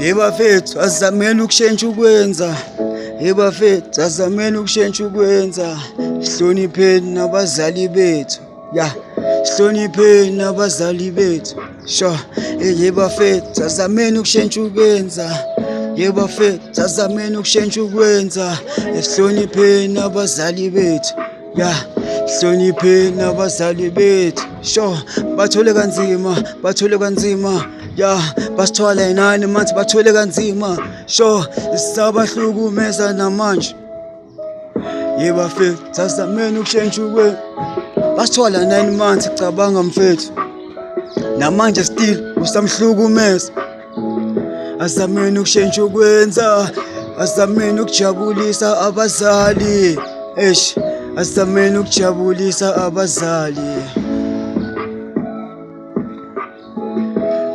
Yebafethu, azameni ukushentsha ukwenza. Yebafethu, azameni ukushentsha ukwenza. Sihlonipheni nabazali bethu. Ya, sihlonipheni nabazali bethu. Sho, yebafethu, azameni ukushentsha ukwenza. Yebafethu, azameni ukushentsha ukwenza. Sihlonipheni abazali bethu. Ya, sihlonipheni abazali bethu. Sho, bathole kanzima, bathole kanzima. Ya, basithwala inani manje, bathole kanzima. Sho, sisabahlukumeza namanje. Yebafethu, azameni ukushentsha ukwenza. Basithwala 9 months, cabanga mfethu. Namanje still usamhlukumeza. Azameni ukushentsha ukwenza, azameni ukujabulisa abazali. Eish, azameni ukujabulisa abazali.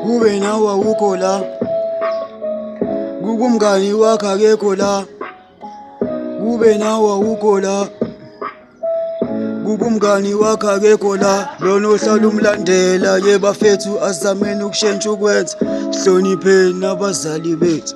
Kube nawe awukho la, kukumngani wakho akekho la. Kube nawe awukho la, kubumngani wakho akekho la. Lona ohlala umlandela. Ye bafethu, azameni ukushentsha ukwenza, sihlonipheni abazali bethu.